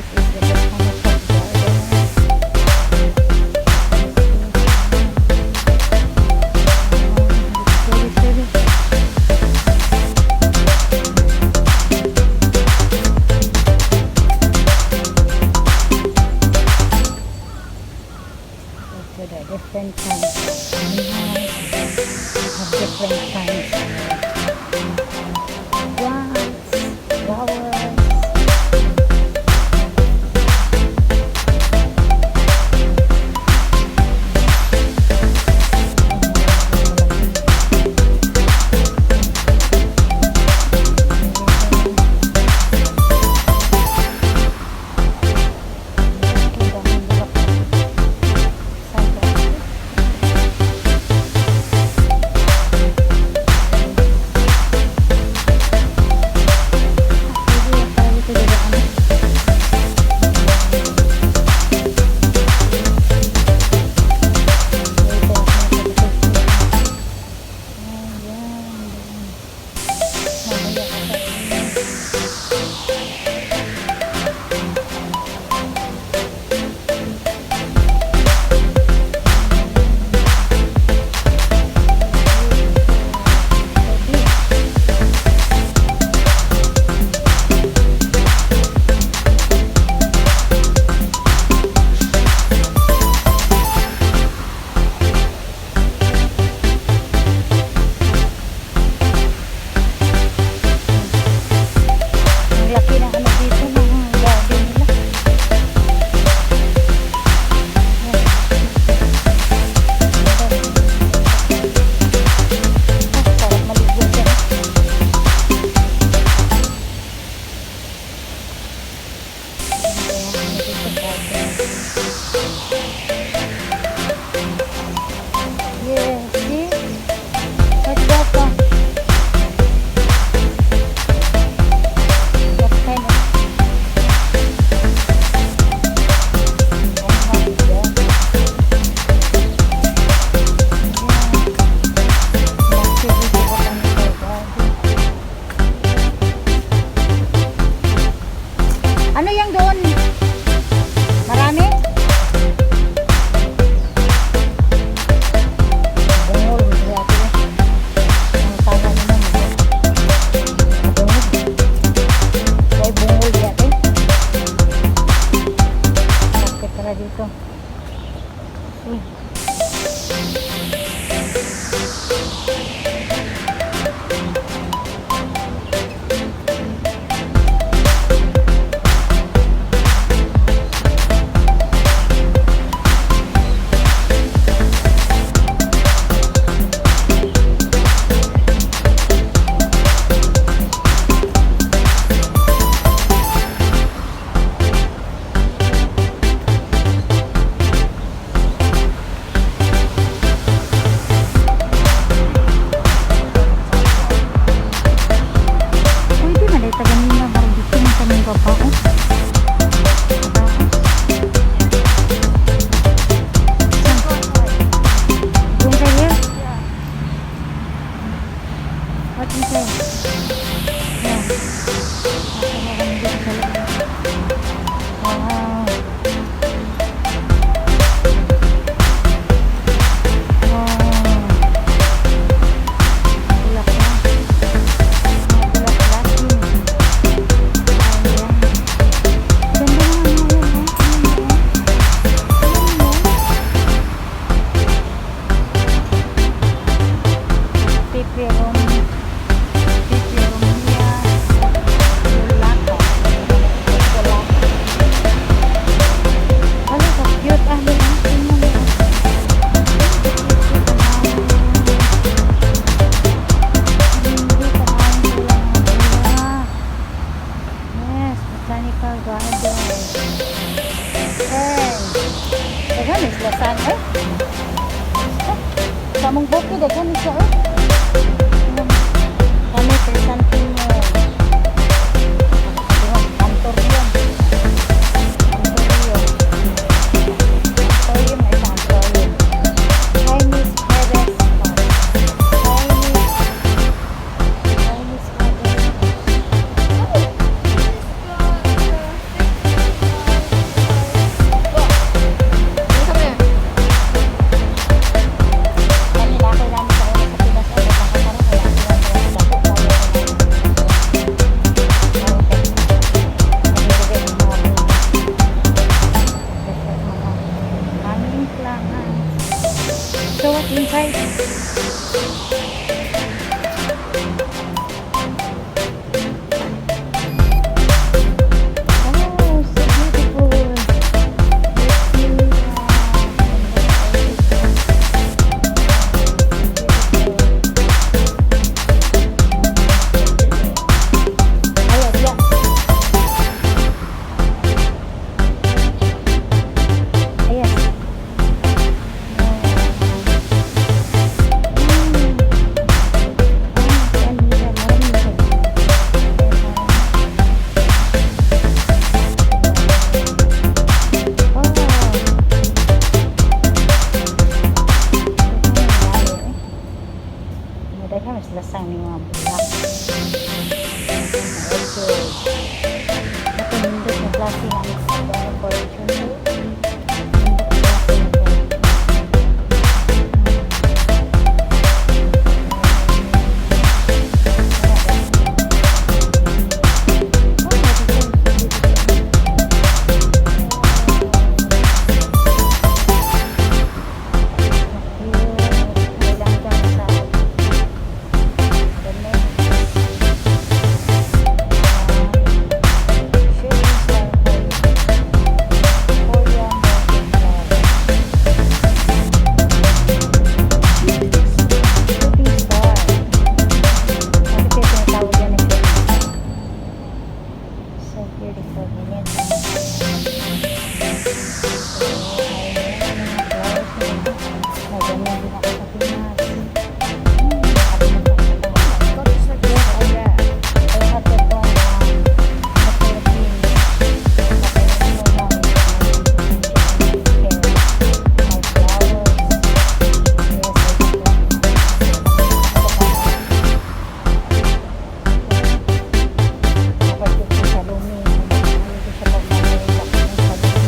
This is the Botanical Garden. Sorry, sorry. So the different kinds of animals have different kinds of plants, flowers. Okay, daming bulaklak. Saan ba ito? Ah, pwede yan pala dito dadaan. Dito ako sa likod. Ayan, doon. Mamaya ka sa inyo. So big. Ang laki ng ano dito, ng garden nila. Yan. Ganda. Ah, sarap maligo dyan. Ganda yung ano dito, garden. Yeah, see? What's that? What kind of animal is that? Yeah. Laki dito, Botanical Garden. Ano yung doon? Marami? Bungol, gusto ate eh. Ang tama naman. Bungol. Kaya bungol di ate. Sakit pala dito. Uy. Pwede man ay taganina barang dito man kaming babae. Babae. Saan? Go inside here? Yeah. What inside? Yeah. Nasa na kami dito sa loob. Wow. Wow. Bulaklak. Mga bulaklak yun. Ayan. Ganda ng ano yan, oh. Ayan, oh. Ayan, oh. Peperomia Portulaca. Portulaca. Ano ka cute ah, ah. Tingnan mo, ah. Cute, tanawin. Hindi, tanawin sila mga bulak. Yes, Botanical Garden. And, daghan sila saan eh. Ah, sa among bukid, daghan siya eh. Kami, chrysanthemum. Anthurium. Anthurium. Anthurium na isa, anthurium. Chinese hibiscus. Chinese hibiscus. This the Ang fortune eh. Nindot gihapon ang fortune. Oh, beautiful. Cute. May langgam sa damit. Shooting star Hoya. Hoya Mountain Flower. Shooting star. Bakit kaya tinatawag yan na shooting star? So beautiful. Ganyan. So, ayun, mga flowers na na ganyan din ako sa Pinas. Nakalimutan ko pa. Yes, I have that one sa Philippines. But I was so long I care my flowers. Yes, I got one. Ito pa. Dapat yung sa lumi. Ano ko siya pag mamulak ng sa lumi.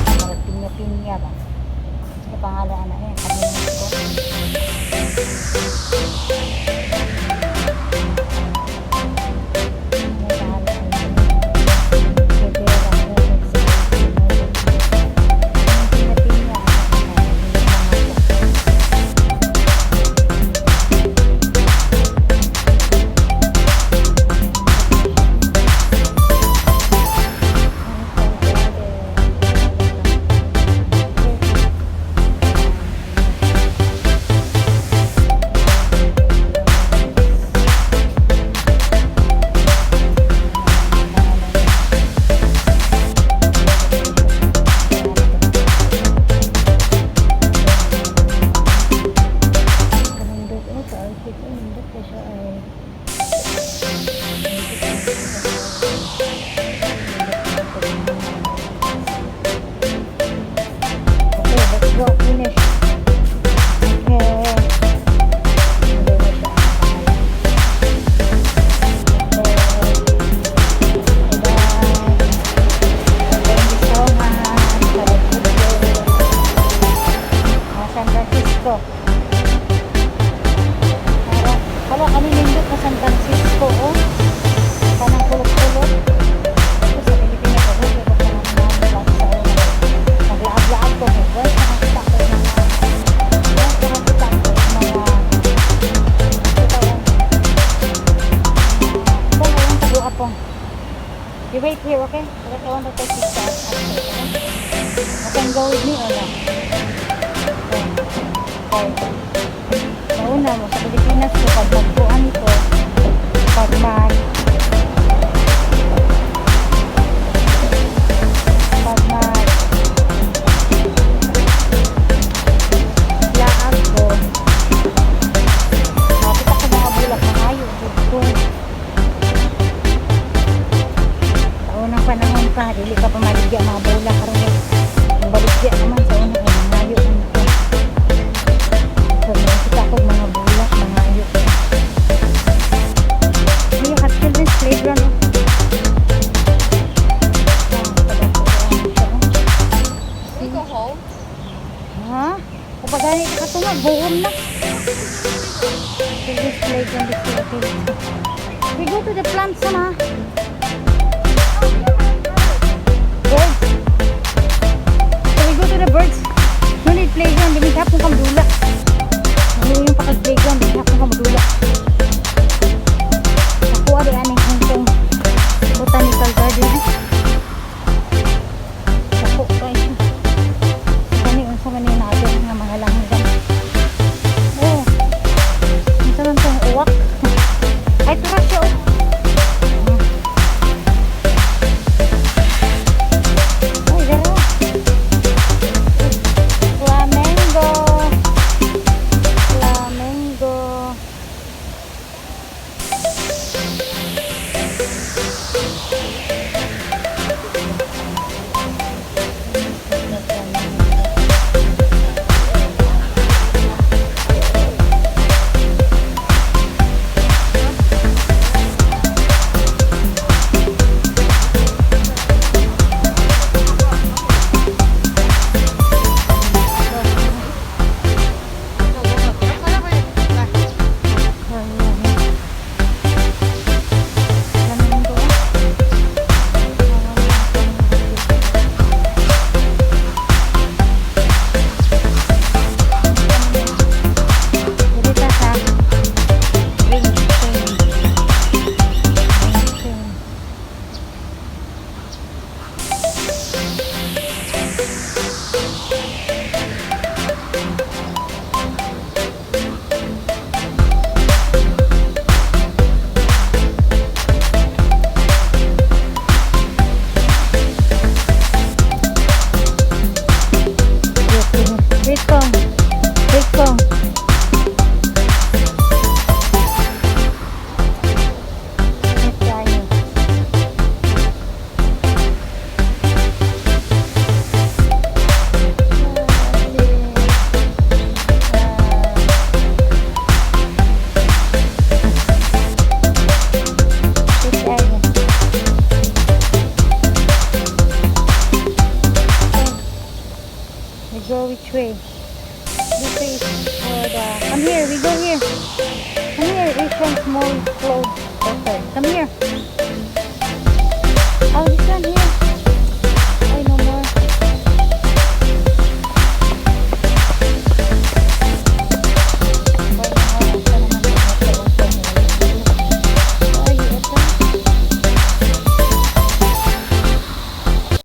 Sabi ko, pinya-pinya ba? Sa pangalan ana eh, kalimut ko. Ano pangalan ana? Rivera, Rolex, yung pinya-pinya, ano, hindi lang ako. Kanindot eh, ka-orchid eh, nindot kay siya ay. Nindot kay siya. Okay, let's go. Finish. Okay. Hindi na siya ang pangalan. Okay. Bye-bye. Thank you so much. Have a good day. Ah, San Francisco. Para, hala, kani nindot na San Francisco, oh. Kanang kulot-kulot. Ito sa Pilipinas, ako, pero kanang mga sa una. Naglaag-laag ko, eh. Well, nakakita ko mga, well, nakakita ko mga, ito yung, ito yung tabuha po. You wait here, okay? Because I want to take picture after, okay? You can go with me or no? Okay. Okay. Sa una mo, sa Pilipinas ko, pag magkuan ko, pag mag laag ko, nakita ko mga bulak, mangayo, jud ko. Sa unang panahon pa, dili ka pa maligya mga bulak karon kay ang baligya naman sa una kay mangayo man ko. So, nakita ko mga bulak, mangayo ko. You have children's playground. Oh. Ah, taga-turuan siya, oh. We go home. Ha? Kapag ganit ka tunga, buom na. Children's playground is here. Okay, let's go. We go to the plants, sama. Birds. So we go to the birds. No need playground. Di hapon ka madula. Ano yung pakag playground? Di hapon ka madula. Nakuha di aning Hong Kong Botanical Garden eh. Dako kay siya. Kani unsa man ni natin nga mga langgam. Oh. Unsa man tong uwak? Ay, tura siya oh. Small.